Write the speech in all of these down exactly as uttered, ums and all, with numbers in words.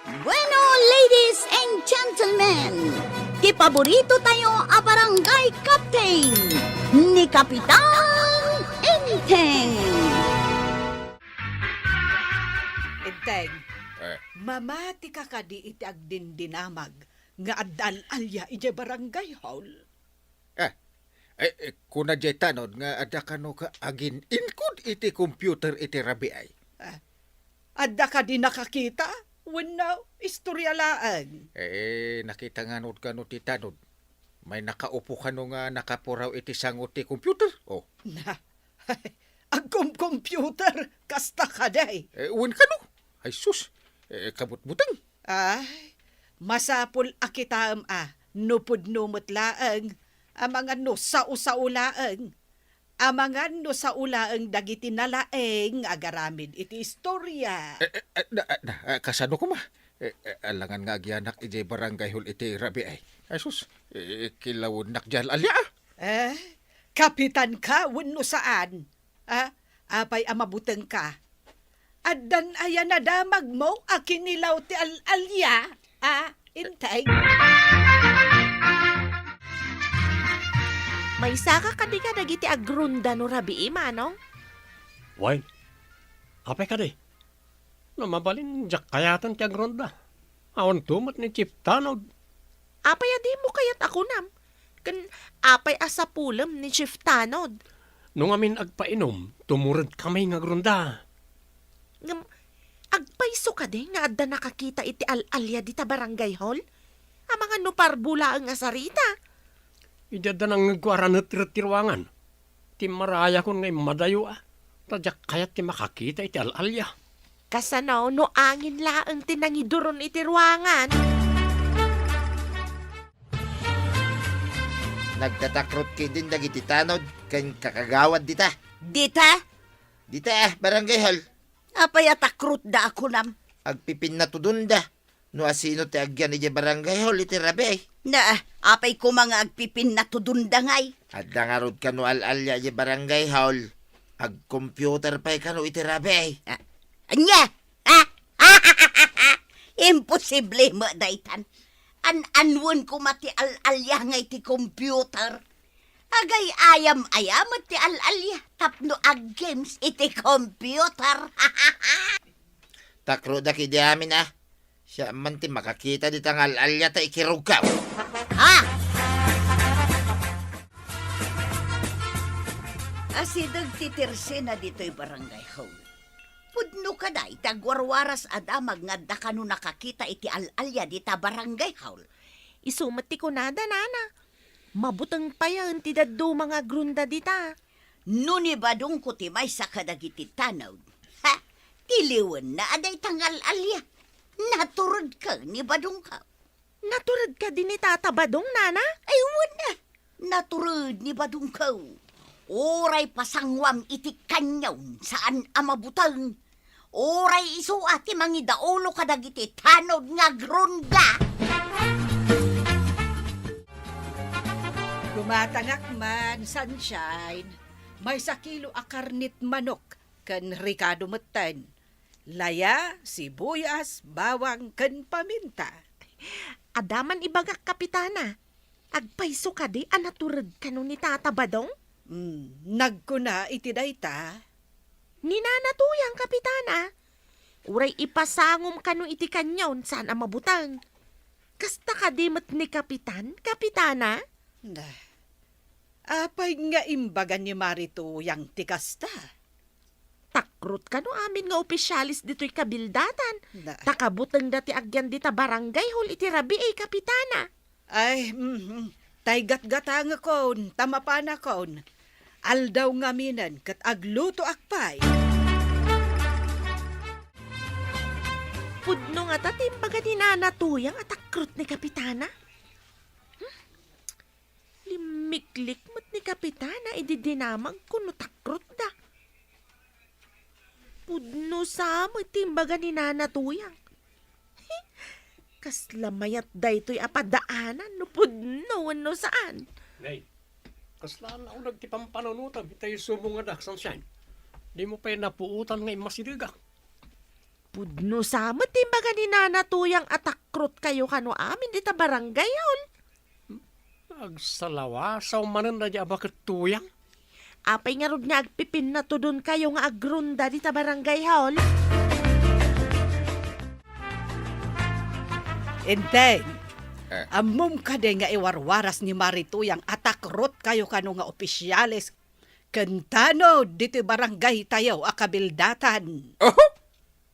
Bueno, ladies and gentlemen, ti paborito tayo a barangay captain, ni Kapitan Enteng. Enteng, Eh. mamati ka kadi iti agdindinamag nga adda al-alia idiay barangay hall? Ah, eh, eh, kuna diay tanod nga adda kano ka agin-inkod iti computer iti rabii. Ah, adda kadi nakakita? Wenno, istorya laeng? Eh, nakita nganod kano ti tanod. May nakaupo kano nga nakapuraw iti sango ti computer? Oh. Na, agkom-computer, kasta kadi. Eh, wen kano? Ay sus, eh, kabutbuteng. Ay, masapul a kitaem a, no pudno met laeng, amangan no sao-sao laeng, amangan no sao laeng dagiti nalaeng agaramid iti istorya. Eh, eh, eh, na, na, ah, kasano koma? Eh, eh, alangan nga agyanak idiay barangay hall iti rabii. Ay sus, eh, kilawennak diay al-alia, ah. Eh, kapitan ka wenno saan? Ah, apay a mabuteng ka? Addan aya nadamagmo a kinilaw ti al-alia? Ah, Enteng? Maysaka kadi kadagiti agrunda no rabii, Manong? Wen, apay kadi? No mabalin, diak kayaten ti agrunda. Awanto met ni Chief Tanod. Apay a dimo kayat a kunam? Ken apay a sapulem ni Chief Tanod? No ngamin agpainom, tumured kami nga agrunda. Ngem, agpayso kadi nga adda nakakita iti al-alia dita barangay hall? Amangan no parbo laeng a sarita. Idi adda nangngegko a ranetret ti ruangan, timmarayakon nga immadayo a, ta diak kayat ti makakita iti al-alia. Kasano no angin laeng ti nangiduron iti ruangan? Nagtatakrot ketdin dagiti tanod ken kakagawad dita. Dita? Dita, ah, barangay hall. Apay a takrotda a kunam? Agpipinnatudonda no asino ti agyan idiay barangay hall iti rabii. Na, apay koma nga agpipinnatudonda ngay? Adda ngarud kano al-alia idiay barangay hall. Agcomputer pay kano iti rabii. Ah, ania? Ah? Imposible met daytan. An-anuen koma ti al-alia nga iti computer. Agay-ayam aya met ti al-alia tapno aggames iti computer. Takrodak idi amin a. Siak man ti makakita dita nga al-alia ta ikirugkaw. Ha? Asideg ti tersena ditoy barangay hall. Pudno kada iti agwarwaras a damag nga adda kano nakakita iti al-alia dita barangay hall. Isu met ti kunada, nana. Mabuteng payen ti dadduma nga agrunda dita. No ni Badongko ti maysa kadagiti tanod, ha, tiliwenna a dayta nga al-alia. Naturedka ni Badongko. Natured kadi ni Tata Badong, nana? Ay, wen a. Natured ni Badongko. Uray pasanguam iti kanyon, saan a mabuteng. Uray isu a ti mangidaulo kadagiti tanod nga agrunda. Dumatangak man, Sunshine. Maysa kilo a karnit manok ken rikado metten. Laya, sibuyas, bawang, ken paminta. Adda man ibagak, Kapitana. Agpayso kadi a natured kano ni Tata Badong? Mm, nagkuna iti dayta. Ni Nana Tuyang, Kapitana. Uray ipasangom kano iti kanyon, saan a mabuteng. Kasta kadi met ni Kapitan, Kapitana? Na, apay nga imbaga ni Mari Tuyang ti kasta? Takrot kano amin nga opisyales ditoy kabildatan. Na. Ta kabutengda ti agyan dita barangay hall iti rabii, Kapitana. Ay, mhm. Tay gatgatangekon, ta mapanakon. Aldaw ngaminen ket aglutoak pay. Pudno ngata ti imbaga ni Nana Tuyang a takrot ni Kapitana. Hmm? Limmiklik met ni Kapitana idi dinamagko no takrotda. Pudno sa met ti imbaga ni Nana Tuyang. Kasla mayat daytoy a padaanan no pudno wenno saan. Nay, kasla nauneg ti pampanunotam itay sumo nga dak, Sunshine. Dimo pay napuotan nga immasidegak. Pudno sa met ti imbaga ni Nana Tuyang a takrotkayo kano amin dita barangay hall. Agsalawasaw manen daydi a baket, Tuyang. Apay ngarud nga agpipinnatudonkayo nga agronda dita barangay hall? Enteng, ah, ammom kadi nga iwarwaras ni Mari Tuyang a takrotkayo kano nga opisyales ken tanod ditoy barangaytayo a kabildatan? Oho!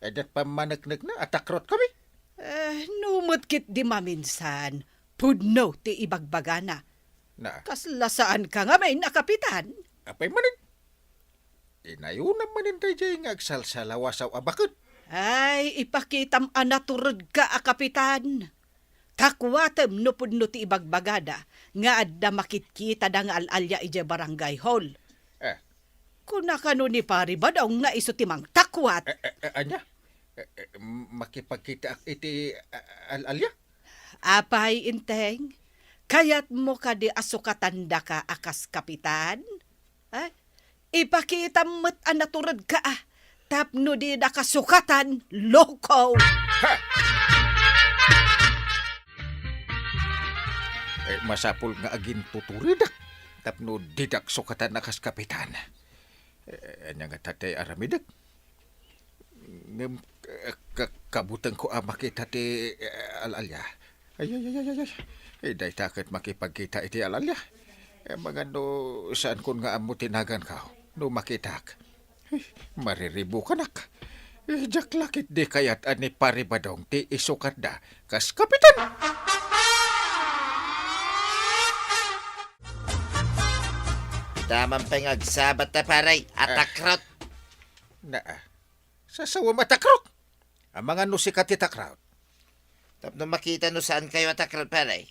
Adda pammaneknekna a takrotkami? Eh, no met ketdi maminsan, pudno ti ibagbagana. Na. Kasla saanka ngamin a kapitan? Apay manen? Inayonam manen daydiay nga agsalsalawasaw a baket. Ay, ipakitam a naturedka a kapitan. Takuatem no pudno ti ibagbagada nga adda makitkitada nga al-alia idiay barangay hall. Eh. Kuna kano ni Pari Badong nga isu ti mangtakuat. Eh, eh, eh, ania? Eh, eh, makipagkitaak iti, ah, al-alia? Apay, Enteng, kayatmo kadi a sukatandaka a kas kapitan? Eh? Ipakitam met a naturedka, ah, tapno didaka sukatan, loko! Ha! Eh, masapul nga agintuturedak tapno didak sukatan a kas kapitan. Eh, ania ngata ti aramidek? Ngem, eh, ka-, kabutengko a makita ti, eh, al-alia. Ay, ay, ay, ay, ay, ay. Eh, dayta ket makipagkita iti al-alia. Eh, amangan no saankon nga ammo ti naganko no makitak. Eh, mariribukanak. Eh, diak la ketdi kayat a ni Pari Badong ti isukatda kas kapitan. Ita man pay nga agsabat ta, pare, a takrot. Naa. Sasawem a takrot. Amangan no sika ti takrot. Tapno makita no saankayo a takrot, pare.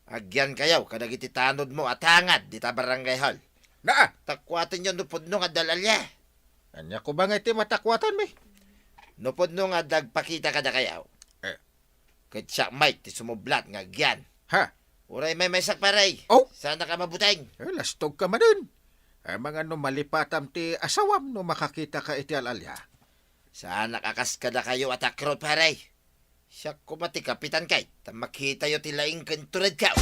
Agyankayo kadagiti tanodmo a tangad dita barangay hall. Naa. Takuatenyo no pudno nga adda al-alia. Ania koma nga iti matakuatanmi? No pudno nga adda agpakita kadakayo. Eh. Ket siak met ti sumublat nga agyan. Ha? Uray maymaysak, pare. Oh? Saanak a mabuteng. Eh, lastogka manen. Amangan no malipatam ti asawam no makakitaka iti al-alia. Saanak a kas kadakayo a takrot, pare. Siak koma ti kapitan kay ta makitayo ti laing ken turedko.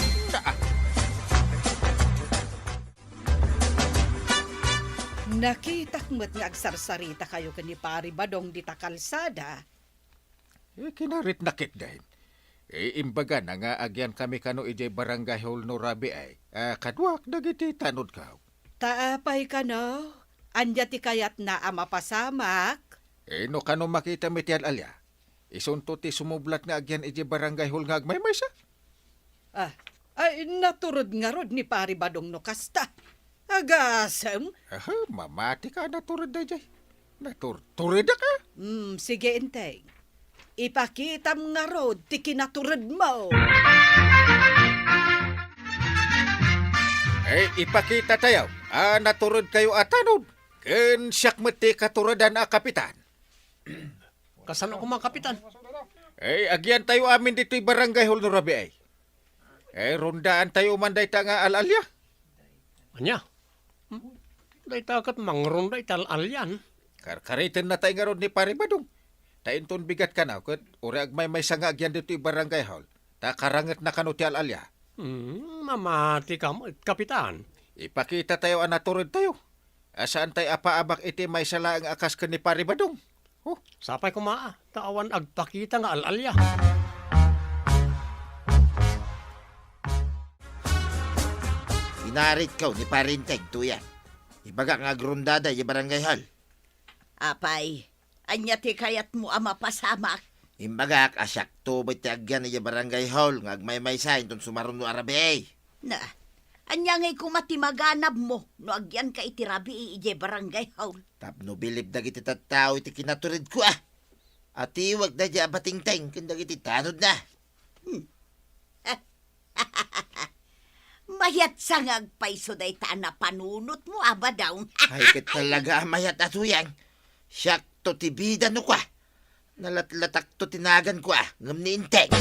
Nakitak met nga agsarsarita kayo ken ni Pari Badong dita kalsada. Eh, kinarit na ketdin. Eh, imbagana nga agyankami kano idiay barangay hall no rabii. Ah, kaduak dagiti tanodko. Ta apay kano? Ania ti kayatna a mapasamak? Eh, no kano makitam iti al-alia, isunto ti sumublat nga agyan idiay barangay hall nga agmaymaysa? Ah, ay, natured ngarud ni Pari Badong no kasta. Agasem? Aha, mamati ka, natured dayjay. Naturturedak a? Hmm, sige, Enteng. Ipakitam ngarud ti kinaturedmo. Eh, ipakita tayo a natured kayo a tanod. Ken siak met ti katuredan a kapitan. Kasano koma, kapitan? Eh, agyan tayo amin ditoy barangay hall no rabii. Eh, rondaan tayo man dayta nga al-alia. Ania? Hmm? Dayta ket mangronda iti al-alian. Karkariten na tayo ngarud ni Pare Badong. Ta inton bigat kano, ket uray agmaymaysa nga agyan ditoy barangay hall. Ta karanget na kano ti al-alia. Hmm, mamati ka met, kapitan. Ipakita tayo a natured tayo. A saan tayo a paabak iti maysa laeng a kas ken ni Pare Badong. Oh. Sapay koma, ah, ta awan agpakita nga al-alia. Inaritko ni Pare Enteng, Tuyang. Ibagak nga agrondada idiay barangay hall. Apay, ania ti kayatmo a mapasamak? Imbagak a siakto met ti agyan idiay barangay hall nga agmaymaysa inton sumaruno a rabii. Na, ania ngay koma ti maganabmo no agyanka iti rabii idiay barangay hall? Tapno bilib dagiti tattao iti kinaturedko, a. Atiwek daydi a batingteng ken dagiti tanodna. Hmm. Mayat sa nga agpayso dayta a napanunotmo a, Badong. Ay, ket talaga a mayat a, Tuyang. Siakto ti bida no kua. Nalatlatakto ti naganko a, ngem ni Enteng.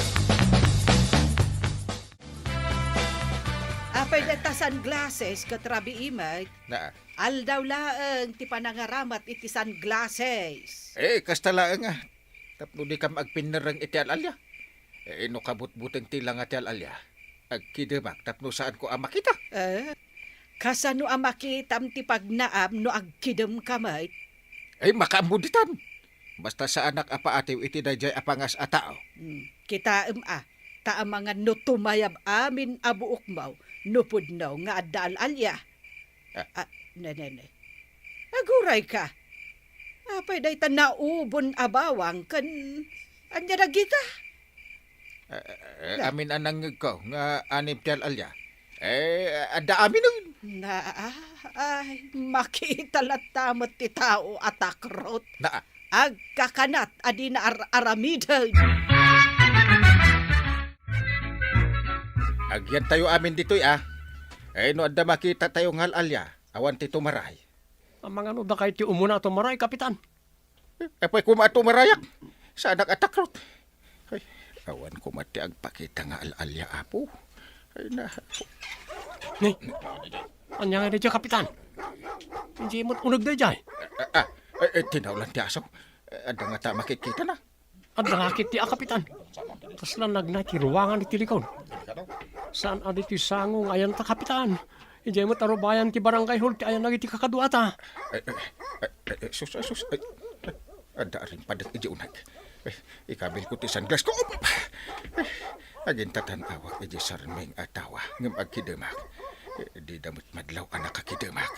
A, Pwede ta sunglasses ket rabii met. Na. Aldaw laeng ti panangaramat iti sunglasses. Eh, kasta laeng a. Tapno dikam agpinnerreng iti al-alia. Eh, no kabutbuteng ti langa ti al-alia, agkidemak tapno saanko a makita. Eh, kasano a makitam ti pagnaam no agkidemka met? Eh, makaammo ditan. Basta saanak a paatiw iti daydiay a pangas a tao. Hmm, kitaem a, ta amangan no tumayab amin a buokmo no pudno nga adda al-alia. Ah. Ah, ne, ne, ne. Agurayka. Apay dayta naubon a bawang ken ania dagita? Eh, eh, eh, Amin a nangngegko nga anim ti al-alia. Eh, adda aminen. Na, ay, makita latta met ti tao a takrot. Na, Agkakanat a dina ar-aramiden. Agyantayo amin ditoy a. Eh, no adda makitatayo nga al-alia, awan ti tumaray. Amangan no dakay ti umuna a tumaray, Kapitan? Apay koma a tumarayak? Saanak a takrot. Ay, awan koma ti agpakita nga al-alia, Apo. Ay, na. Ni, ania nga daydiay, Kapitan? Idiay met uneg daydiay. Ah, ah, eh, eh, tinawlan ti aso. Eh, adda ngata makitkitana. Adda nga ket ti a, Kapitan. Kasla nagnay ti ruangan iti likod. Saan a ditoy sango nga ayanna, Kapitan. Idiay met a rubayan ti barangay hall ti ayanna iti kakaduata. Ay, ay, ay, ay, ay, sus, ay, sus, ay, ay, adda a rimpadek idiay uneg. Ay, ikabilko ti sunglass ko. Op, op. Ay, agintan-awak idiay sarming a tawa, ngem agkidemak. Ay, dida met madlaw a nakakidemak.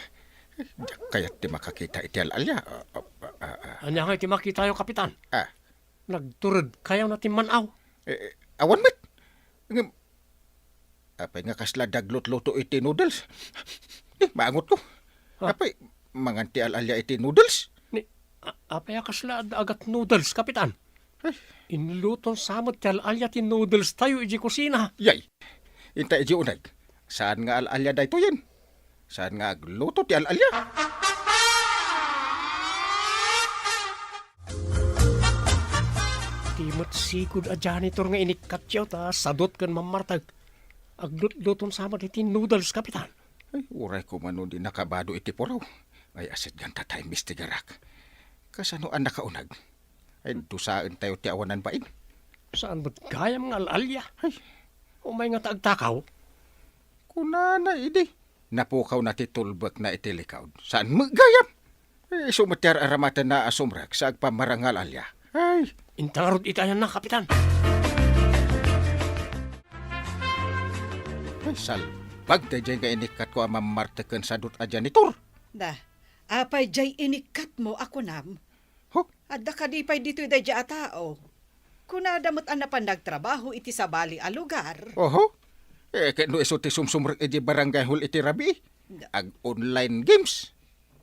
Ay, diak kayat ti makakita iti al-alia. Ah, ah, ah, ah. Ania nga iti makitayo, Kapitan? Ah. Nagturedkayo na ti man-aw? Eh, eh, awan met. Ngem, apay nga kasla daglutluto iti noodles? Eh, maangotko. Ha? Apay, mangan ti al-alia iti noodles? Ni, a-, apay a kasla adda agat noodles, Kapitan? Ay. Inluton sa met ti al-alia ti noodles tayo iti kusina. Yay! Inta iti uneg. Saan nga al-alia daytoyen? Saan nga agluto ti al-alia? Ti met sigud a janitor nga inikkatyo ta sadut ken mammartek. Aglutluton sa met iti noodles, Kapitan. Ay, uray koma no di nakabado iti puraw. Ay, asit ganta ta imbestigarak. Kasano a nakauneg? Ay, dusaentayo ti awanan bain. Saan met gayam nga al-alia? Ay. Umay nga ta agtakaw? Kunana idi. Napukawna ti tulbekna iti likod. Saan met gayam? Eh, isu met ti ar-aramatenna a sumrek sa agpammarang nga al-alia. Ay. Inta ngarud iti ayanna, Kapitan. Ay, salbag daydiay nga inikkatko a mammartek ken sadut a janitor. Da, apay diay inikkatmo a kunam? Huh? Adda kadi pay ditoy daydiay a tao? Kunada met a napan nagtrabaho iti sabali a lugar. Oho. Eh, ket no isu ti sumsumrek iti barangay hall iti rabii, ag-online games.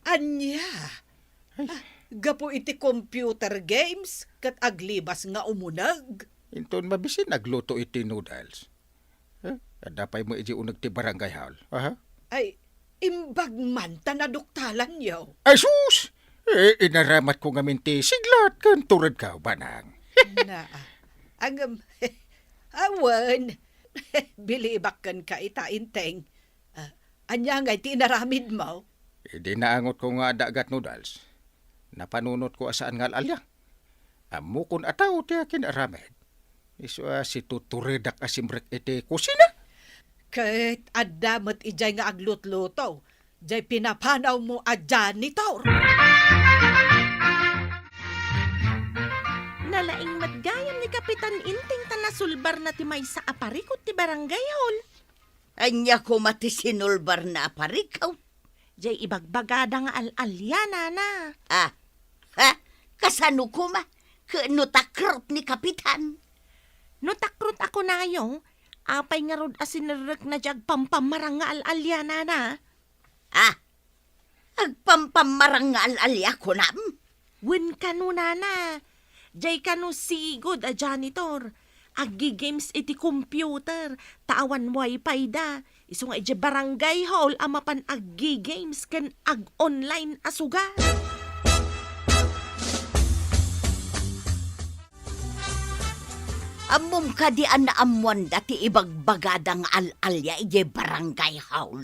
Ania? Ay. Ah, gapu iti computer games ket aglibas nga umuneg. Inton mabisin agluto iti noodles. Eh, adda pay met iti uneg ti barangay hall. Aha. Ay, imbag man ta naduktalanyo. Ay, sus! Eh, inaramatko ngamin ti siglat ken turedko, banang. Naa. Ngem, awan. Bilibak kenka ita, Inteng. Ah, ania ngay ti inaramidmo? Idi naangotko nga adda agat noodles, napanunotko a saan nga al-alia. Ammokon a tao ti akin-aramid. Isu a situturedak a simrek iti kusina. Ket adda met idiay nga aglutluto, diay pinapanawmo a janitor. Nalaing met gayam ni Kapitan Inteng ta nasulbarna ti maysa a parikut ti barangay hall. Ania koma ti sinulbarna a parikut? Jay ibagbagada nga al-alia, nana. Ah, ha? Kasano koma? Ket no takrot ni Kapitan? No takrot a kunayo, apay ngarud a sinerrekna jay agpampammarang nga al-alia, nana? Ah, agpampammarang nga al-alia kunam? Wen kano, nana, jay kano sigud a janitor. Aggi-games iti computer, ta awan wifi da. Isu nga idiay barangay hall a mapan aggi-games ken ag-online a sugat. Ammom kadi a naammoanda ti ibagbagada nga al-alia idiay barangay hall?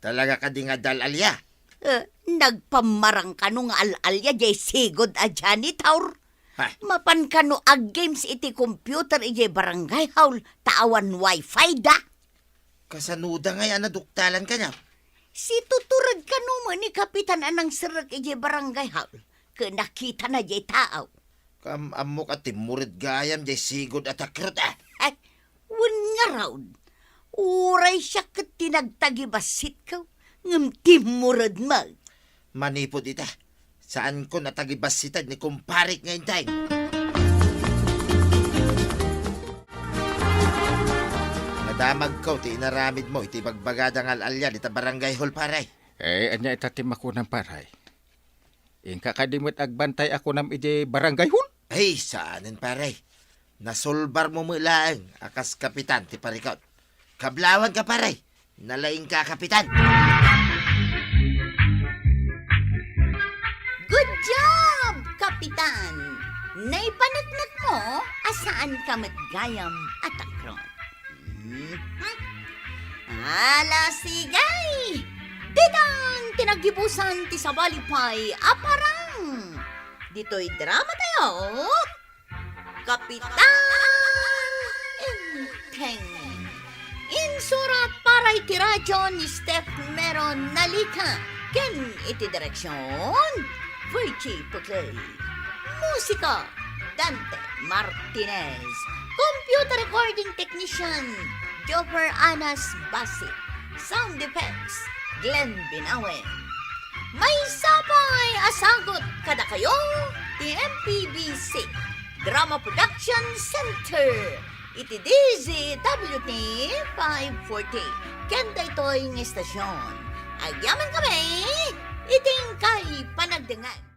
Talaga kadi nga adda al-alia? Eh, nagpammarang kano nga al-alia diay sigud a janitor? Ha? Mapan kano ag-games iti computer idiay barangay hall ta awan wifi da? Kasanoda ngay a naduktalan kaniak? Situtured kano met ni Kapitan a nangserrek idiay barangay hall ket nakitana diay tao. Kam-, ammok a timmured gayam diay sigud a takrot, a. Ay, wen ngarud. Uray siak ket ti nagtagibassitko, ngem timmured met. Manipud ita, saanko a tagibassitan ni kumparek nga Enteng. Nadamagko ti inaramidmo iti ibagbagada nga al-alia dita barangay hall, pare. Eh, ania ita ti makunam, pare? Inka kadi met agbantay a kunam iti barangay hall? Ay, saanen, pare. Nasulbarmo met laeng a kas kapitan ti parikut. Kablawanka, pare. Nalaingka, kapitan. Good job, kapitan! Naipaneknekmo a saanka met gayam a takrot. Mhm. Ala, sige! Ditan ti naggibusan ti sabali pay a parang. Ditoy drama tayo, Kapitan Enteng. Insurat para iti radyo ni Steph Meron Nalica ken iti direksyon, Virgie Puclay. Musika, Dante Martinez. Computer recording technician, Joffer Anas Basit. Sound effects, Glenn Binawe. Maysa pay a sagut kadakayo ti M P B C Drama Production Center iti D Z W T five forty. Ken daytoy nga istasyon, agyamankami iti inkay panagdengngeg.